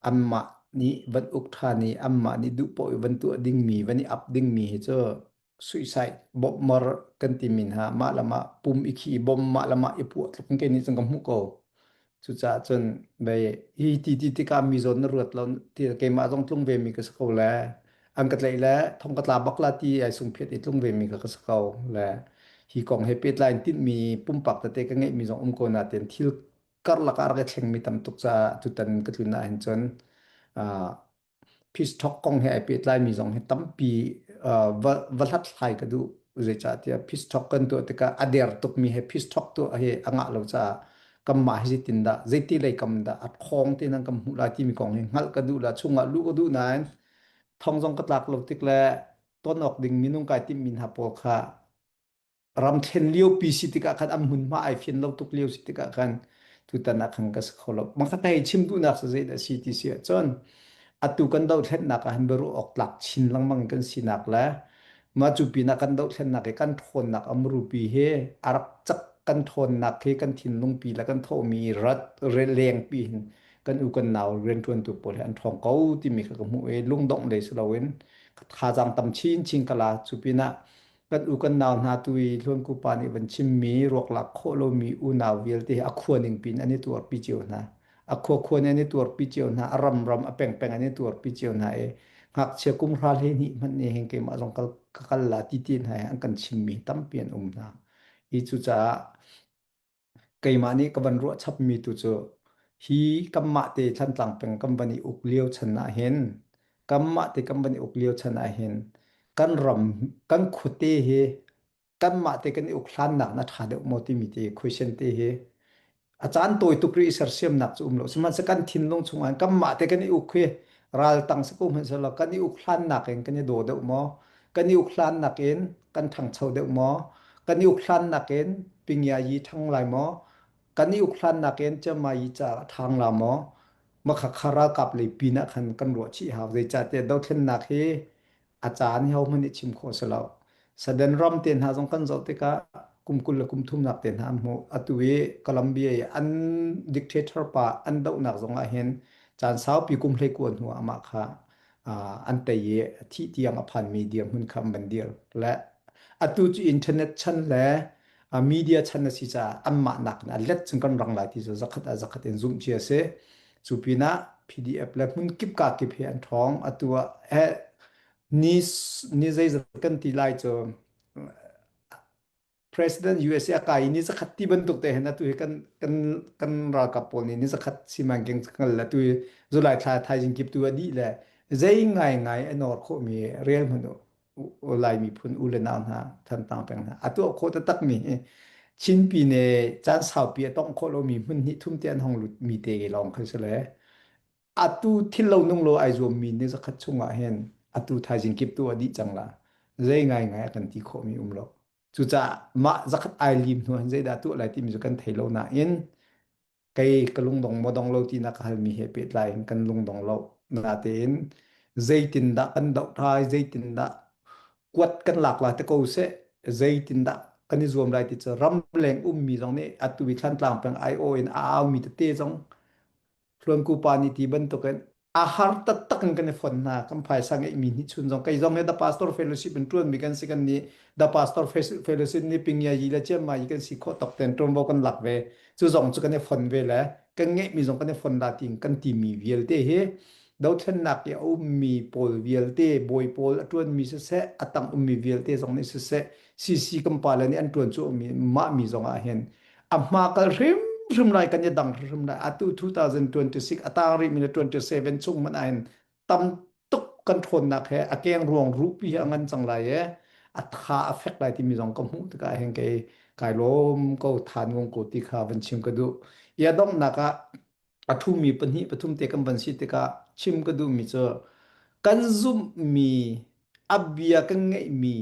anmah nih van uk ṭhan i anmah nih duh paoh i van tuah dingmi van i ap dingmi hi cu suicide bawmh kan timi hna mah le mah pum i khi bom mah le mah i puah tluk in kei nih cun ka hmuh ko. Cucaah cun bei hi ti ti tikah mi zawn na ruat lo ti keimah zong tlung ve mi ka si ko le an ka tlaih le thong ka tla bak la ti ai sungphiat i tlung ve mi ka ka si ko le hi kong he pehtlai in tinhmi pumpak tete ka ngeihmi zong um ko nain thil karlak ah rak i thlengmi tam tuk caah tutan ka tlun ahhin cun uh, peace talk kong he ai pehtlaimi zong hi tampi uh, va, va hlathlai ka duh zeicahtiah peace talk kan tuah tikah a der tukmi he peace talk tuah hi a ngah lo caah kanmah hi zeitin dah zeiti lei kam dah a khong te nan kan hmuh lai timi kong hi hngalh ka duh la chungah luh ka duh nain thong zong ka tlak lo tik le ton awk ding minung kai timmi hna pawl kha ramthlen liopi si tikah khan an hmunhma ai fian lo tuk lio si tikah khan tutan ah khan ka si kho lo. Makhat hei chim duhnak cu zeidah si ti si ahcun atu kan dohthlennak ah hin biaruah awk tlak chin lengmang kan sinak le mah cu pinah kan dohthlennak i kan ṭhawnnak a murupi hi a rak cak kan ṭhawnnak hi kan thinlungpi le kan thawhmi rat lengpi hin kan u kan nau rianṭuantu pawl hi an ṭhawng ko timi kha ka hmuh i lungdongh lei si loin thazaang tam chinchin ka la cu pinah Kan u kan nau hna tu i Hluanku pa nih van chimmi ruaklak khawh lomi unau vialte hi a khua ning pin an i tuarpi cio hna. A khua khua nih an i tuarpi cio hna, a ram ram, a peng peng an i tuarpi cio hna i ngakchia kum hra 12 hmanh nih hin keimah zong kal ka kal la ti ti hna hi an kan chimmi tampi an um hna. Hi cucaah Keimah nih ka van ruah chapmi tu cu hi kanmah te Thlantlang peng kan van i uk lio chan ahhin kanmah te kan van i uk lio chan ahhin kan ram kan khuate hi kanmah te kan i uk hlannak na ṭha deuh maw timi te question te hi a caan tawi tuk rih i sersiamnak cu um lo sihmanhsehlaw kan thinlung chungah kanmah te kan i uk hi ral tang si ko hmanhsehlaw kan i uk hlannak in kan i daw deuh maw kan i uk hlannak in kan ṭhangcho deuh maw? Kan i uk hlannak in Pingyayi ṭhang lai maw? Kan i uk hlannak in Chiangmai ca a ṭhang la maw? Makhakha ralkap lei pin ah khan kan ruah chih hau. Zeicahtiah dothlennak hi a caan hi hohmanh nih chim khawh a si lo. Saden ram te hna zong kan zoh tikah kum 20 le kum thumnak te hna an hmuh. Atu i Colombia i an dictator pa an dohnak zong ah hin caan saupi kum 19 hnu ah amah kha an tei i thih tiang a phanmi dirhmun kha an van dir le atu cu internet chan le media chan a si caah anmah nakin a let cun kan rang lai ti cu zakhat ah zakhat in zumh cia a si cu pinah PDF le hmun kip ka kip hi an ṭhawng atu ah he ni ni zeizat kan ti lai cu President USA a kai i ni zakhat ti bantuk te hin atu hi kan kan kan ralkap pawl nih ni zakhat simanking ngal le tu July thla thaizing kip tu a dih le zei ngai ngai a nawr khawhmi rel hmanh u Lai miphun u le nau hna Thantlang peng hna a tuah khawh taktak mi hi Chin pine caan saupi a tongh khawh lomi hmun hnih thum te an hong lut mi te lawng khi si le atu thil lo nung lo ai zuammi ni zakhat chungah hin. Atu thaizing kip tu a dih cang la. Zei ngai ngai a kan ti khawhmi um lo. Cucaah mah zakhat ai lim hnu han zeidah tuah lai timi cu kan thei lo nain kei ka lungdong maw dong lo ti na ka halmi he pehtlai in kan lungdong lo. Natein zeitindah kan doh thai, zeitindah kuat kan lak lai te ko seh, zeitindah kan i zuam lai ti cu ramleng ummi zong nih atu i Thlantlang peng IO in a aumi tete zong Hluanku pa nih ti bantukin a har taktak in kan i fon hna. Kan phaisa ngeihmi nih chun zong kei zong hi The Pastor Fellowship in ṭuanmi kan si kan nih The Pastor Fellowship nih Pingia yi le Chiangmai yi kan si khawh tok ten ṭuanvo kan lak ve. Cu zong cu kan i fon ve le kan ngeihmi zong kan i fon la tiin kan timi vialte hi dothlennak i a ummi pawl vialte bawi pawl a ṭuanmi siseh a tang ummi vialte zong nih siseh CC kan pale nih an ṭuan cu ummi mah mi zong ah hin a hma kal hrimhrim lai kan i dang hrimhrim lai atu 2026 a tang rih mi le 27 chung man ahin tam tuk kan ṭhawnnak he a keng ruang rupi he a ngan cang lai e a tha a fek lai timi zong ka hmuh tikah hin kei kai lawm ko than ngong ko ti kha van chim ka duh ia donghnak ah a thumi pahnih pathum te kan van si tikah chim ka duhmi cu kan zumhmi a bia kan ngeihmi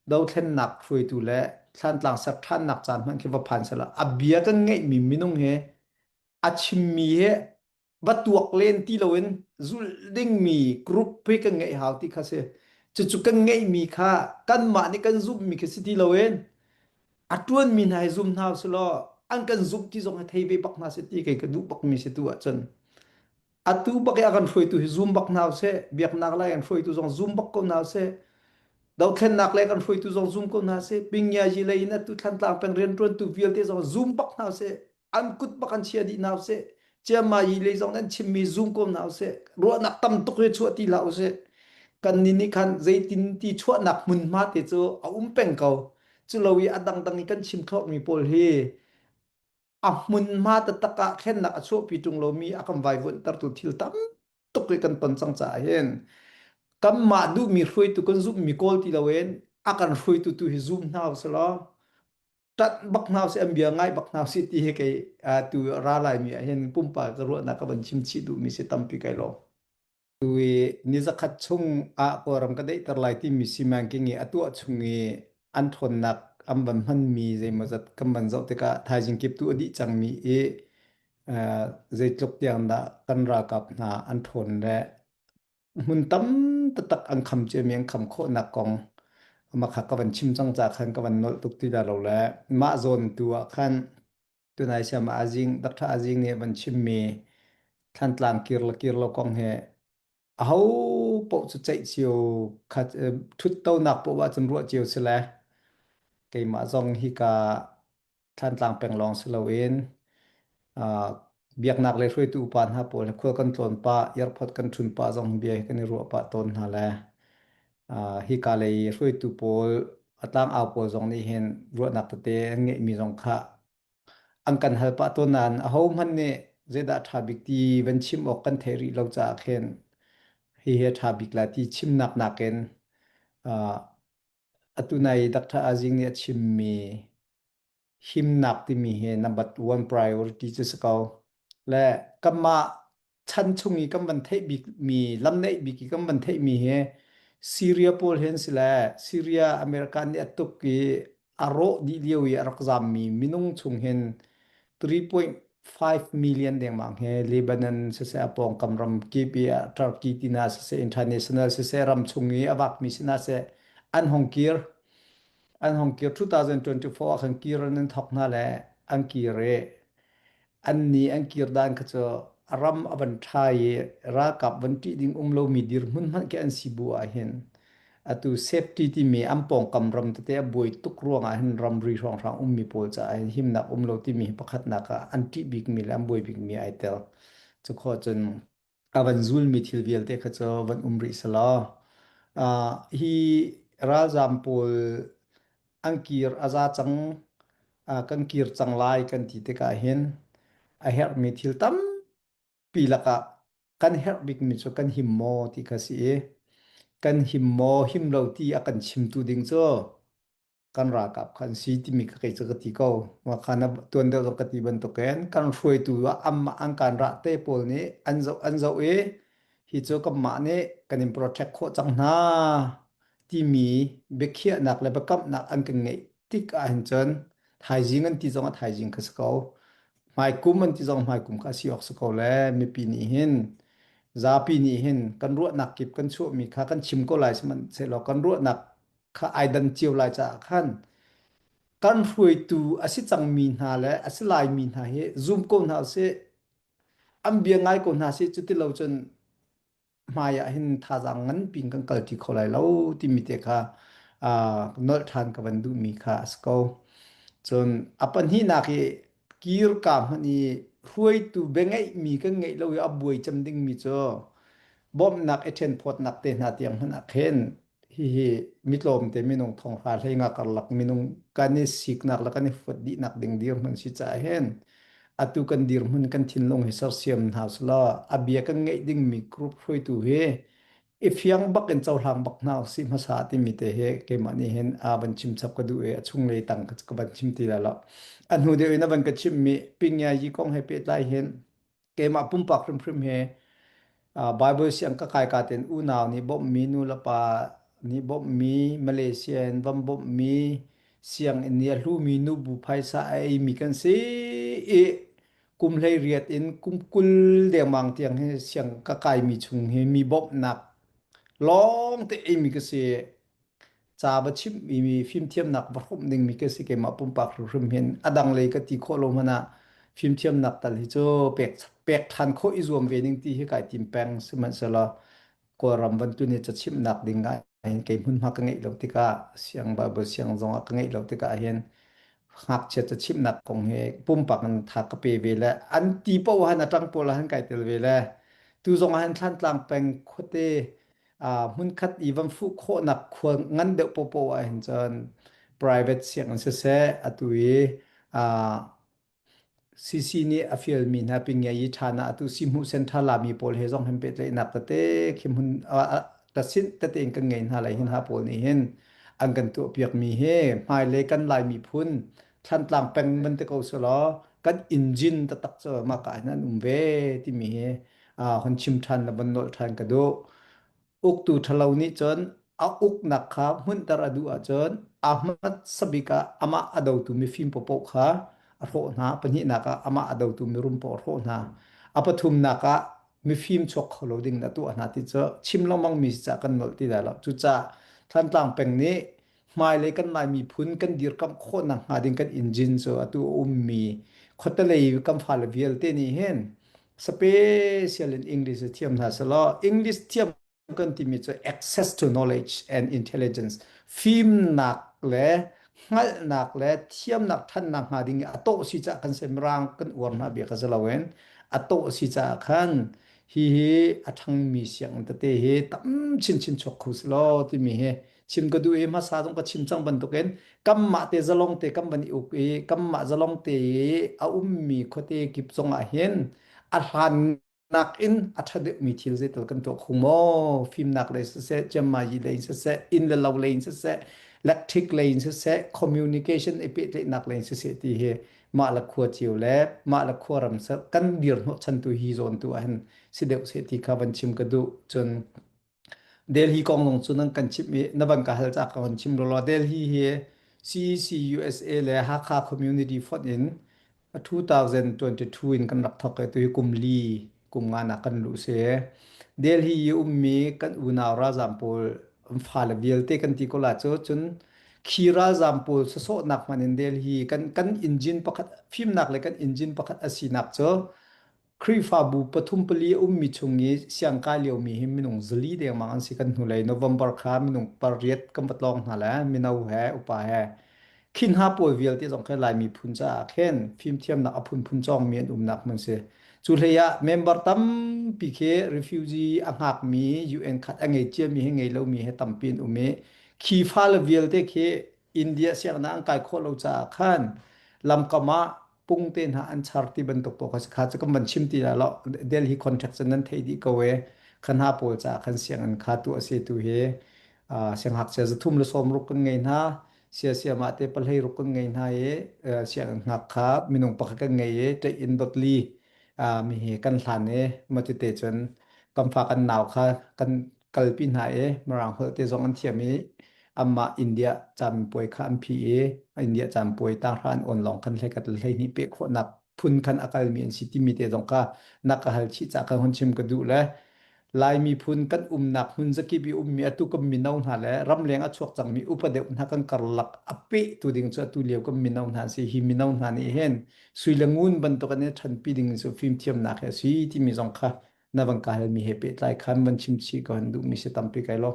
Dothlennak hruaitu le Thlantlang ser ṭhannak caan hmanh khi va phan sehla a bia kan ngeihmi minung he a chimmi he va tuak len ti loin zulh dingmi group hi kan ngeih hau ti kha si. Cucu kan ngeihmi kha kanmah nih kan zumhmi khi si ti loin a ṭuanmi hna hi zum hna usih law an kan zumh ti zong hi thei ve bak hna seh ti kei ka duh bakmi si tu ahcun. Atu bak i a kan hruaitu hi zum bak hna usih. Biaknak lei kan hruaitu zong zum bak ko hna usih. Dothlennak lei kan hruaitu zong zum ko hna sih. Pingyazi lei in atu Thlantlang peng rianṭuantu vialte zong zum bak hna usih. An kut bak an chia dih hna usih. Ciammayi lei zong nan chimmi zum ko hna usih. Ruahnak tam tuk hi chuah ti hlah usih. Kan nih nih khan zeitin ti chuahnak hmunhma te cu a um peng ko. Culo i a dangdang i kan chim thlawkmi pawl hi a hmunhma taktak ah thlennak a chuahpi ṭung lomi a kan vaivuanhtertu thil tam tuk hi kan ton cang caah hin kanmah duhmi hruaitu kan zumhmi kawl ti loin a kan hruaitu tu hi zum hna usih law ṭanh bak hna usih an bia ngai bak hna usih ti hi kei tu ra laimi ah hin pumpak ka ruahnak ka van chim chih duhmi si tampi kai lawm. Tu i ni zakhat chung ah Kawlram ka daihter lai timi simanking i a tuah chung i an ṭhawnnak an van hmanmi zeimawzat kan van zoh tikah thaizing kip tu a dih cangmi i uh, zeitluk tiang dah kan ralkap hna an ṭhawn le hmun tam taktak an kham ciami an kham khawhnak kong makha ka van chim cang ca khan ka van nolh tuk ti dah lo le mah zawn tu ah khan Tunai siam ah Azing, Dr. Azing nih van chimmi Thlantlang kir le kir lo kong hi aho paoh cu ceih cio khat ṭhuttonak paoh ahcun ruah cio si le keimah zong hika Thlantlang peng lawng si loin uh, biaknak le hruaitu upa hna pawl he khual kan tlawn pah, airport kan ṭhun pah zong bia hi kan i ruah pah tawn hna le uh, hika lei hruaitu pawl a tlangau pawl zong nih hin ruahnak tete an ngeihmi zong kha an kan hal pah tawn nain ahohmanh nih zeidah ṭha bik ti van chim awk kan theih rih lo caah khin hihi a ṭha bik lai ti chimnak nakin uh, atu nai Dr. Azing nih a chimmi himnak timi hi number one priority cu si ko. Le kanmah chan chung i kan van theih bikmi lamneih bik i kan van theihmi hi Syria pawl hin si le Syria America nih a tuk i a rawh dih lio i a rak zammi minung chung hin 3.5 million dengmang he Lebanon siseh a pawngkam ram kip i Turkey tina siseh international siseh ram chung i a vakmi sina seh an hong kir an hong kir 2024 ah khan kir an thok hna le an kir i Annih an kir dan kha cu a ram a van ṭha i ralkap van ṭih ding um lomi dirhmun hmanh khi an si bu ahhin atu safety timi an pawngkam ram tete a buai tuk ruangah hin ramri hrawnghrang ummi pawl caah hin himnak um lo timi hi pakhatnak ah an ṭih bikmi le an buai bikmi ai tel. Cu khawh cun a van zulmi thil vialte kha cu van um rih selaw uh, hi ralzam pawl an kir a za cang uh, kan kir cang lai kan ti tikah hin a herhmi thil tampi lakah kan herh bikmi cu kan him maw ti kha si i kan him maw him lo ti a kan chimtu ding cu kan ralkap kha an si timi kha kei cu ka ti ko. Wakha na tuan deuh zong ka ti bantukin kan hruaitu ah an, an kan rah te pawl nih an zoh an zoh i Hi cu kanmah nih kan in protect khawh cang hna timi biakhiahnak le biakamnak an kan ngeih tik ahhin cun thaizing an ti zong ah thaizing kha si ko. Hmaikum an ti zong hmaikum kha a si awk si ko le mipi nih hin zapi nih hin kan ruahnak kip kan chuahmi kha kan chim ko lai sihmanhsehlaw kan ruahnak kha ai dan cio lai caah khan kan hruaitu a si cangmi hna le a si laimi hna hi zum ko hna usih an bia ngai ko hna sih cuti lo cun hmai ah hin thazaang nganpi in kan kalṭi kho lai lo timi te kha nolh ṭhan ka van duhmi kha a si ko. Cun a pahnihnak i kirka hmanh i hruaitu biangeihmi kan ngeih lo i a buai cem dingmi cu bawmhnak i ṭhenphawtnak te hna tiang hmanh ah khin hihi mitlawmte minung thonghra hleinga karlak minung kan i siknak le kan i fuat dihnak ding dirhmun si caah hin atu kan dirhmun kan thinlung hi sersiam hna usulaw a bia kan ngeih dingmi group hruaitu hi i fiang bak in cohlang bak hna usih hmasa timi te hi keimah nih hin a van chim chap ka duh i a chunglei tang ka van chim ti lai lo. A hnu deuh in a van ka chimmi Pingya yi kong he pehtlai hin keimah pumpak hrimhrim he Bible siang ka kai ka ten unau nih bawmhmi nu le pa nih bawmhmi Malaysia in van bawmhmi sianginn nih a hlumi nubu phaisa a eimi kan si i kum 18 in kum 20 dengmang tiang hi siang ka kaimi chung hi mi bawmhnak lawng te eimi ka si. Ca va chimhmi fimthiamnak va hrawmh dingmi ka si. Keimah pumpak hrimhrim hin a dang lei ka ti khawh lo hmanh ah fimthiamnak tal hi cu pek pek ṭhan khawh i zuam ve ning ti hi kai tim peng. Sihmanhsehlaw Kawlram van tun i cachimhnak ding ah hin kei hmunhma ka ngeih lo tikah siang Bible siang zong ah ka ngeih lo tikah hin ngakchia cachimhnak kong hi pumpak in tha ka pe ve le an ti paoh han a ṭang pawl ah han kai tel ve le tu zong ah hin Thlantlang peng khuate hmunkhat i van fuh khawhnak khua ngan deuh popo ah hin cun private sianginn siseh atu i CC nih a fialmi hna pingia yi ṭhan ah atu sihhmuh center lami pawl he zong hin pehtlaihnak tete khi hmun tasin tete in kan ngei hna lai hin ha pawl nih hin an kan tuahpiakmi hi hmailei kan Lai miphun Thlantlang peng van ti ko selaw kan engine taktak cu mah ka hin an um ve timi hi hon chim ṭhan le von nolh ṭhan ka duh. Uktu ṭhalo nih cun a uknak kha hmunhter a duh ahcun a hmasa bik ah amah a dotu mifim paohpaoh kha a hrawh hna. Pahnihnak ah amah a dotu mirum paoh a hrawh hna. A pathumnak ah mifim chuak kho lo ding in a tuah hna ti cu chim lengmang mi si caah kan nolh ti lai lo. Cucaah Thantlang peng nih hmailei kan Lai miphun kan dirkamh khawhnak hnga ding kan engine cu atu a ummi khuatelei kan fale vialte nih hin special in English thiam hna selaw English thiam kan timi cu access to knowledge and intelligence fimnak le hngalhnak le thiamnak thannak hnga ding i a tawh si caah kan semrang kan uar hna bia ka si loin a tawh si caah khan hi hi a ṭhangmi sianginn tete hi tam chinchin chuak kho si law timi hi chim ka duh i hmasa zong ka chim cang bantukin kanmah te zalong te kan van i uk i kanmah zalong te i a ummi khuate kip zong ah hin a hlan nakin a ṭha deuhmi thil zeital kan tuah kho maw? Fimnak lei siseh, ciammayi lei in siseh, inn le lo lei in siseh, electric lei in siseh, communication i pehtlaihnak lei in siseh ti hi mah le khua cio le mah le khuaram kan dirhnawh chan tu hi zawn tu ah hin si deuh seh ti kha van chim ka duh. Cun Delhi kong zong cu nan kan chimh i na van ka hal caah ka van chim lawlaw. Delhi hi CEC USA le Hakha Community fonh in 2022 in kan rak thawk i tuhi kum li kum nga nak kan luh si. Delhi i ummi kan unau ralzaam pawl an fale vialte kan ti ko la cu cun khi ralzaam pawl sawsawhnak hmanh in Delhi kan kan engine pakhat fimnak le kan engine pakhat a sinak cu Khrihfabu pathum pali a ummi chung i siangkai liomi hi minung 400 dengmang an si. Kan hnulei November kha minung pariat kan va tlawng hna le mino he upa he. Khi hna pawl vialte zong khi Lai miphun caah khin fimthiamnak a phunphun cawngmi an umnak hmun si. Cu hlei ah member tampi khi refugee a hngakmi UN khat a ngei ciami he ngei lomi he tampi an um i khi fale vialte khi India sianginn ah an kai khawh lo caah khan lamkam ah pung te hna an char ti bantuk pawl kha kha cu kan van chim ti lai lo. Delhi contract cu nan theih dih ko e. Kha hna pawl caah khan sianginn kha tu a si tu hi siangngakchia 360 kan ngei hna. Siasiam ah te 16 kan ngei hna i sianginn ngak kha minung pakhat kan ngei i ṭeih in dot li mi hi kan hlan i mah tete cun. Kan fa kan nau kha kan kalpi hna i Mirang holh te zong an thiam i anmah India caminpuai kha an phi i India caminpuai tanghra an awn lawng khan hleikhat le 12 peh khawhnak phun khan a kalmi an si timi te zong kha na ka hal chih cah kan hun chim ka duh le Lai miphun kan umnak hmun zakip i ummi atu kan mino hna le ramleng a chuak cangmi upa deuh hna kan karlak a pehtu ding cu atu lio kan mino hna an si. Hi mino hna nih hin sui le ngun bantuk an i ṭhanpi ding cu fimthiamnak hi a si timi zong kha na van ka halmi he pehtlai khan van chim chih ka han duhmi si tampi kai lo.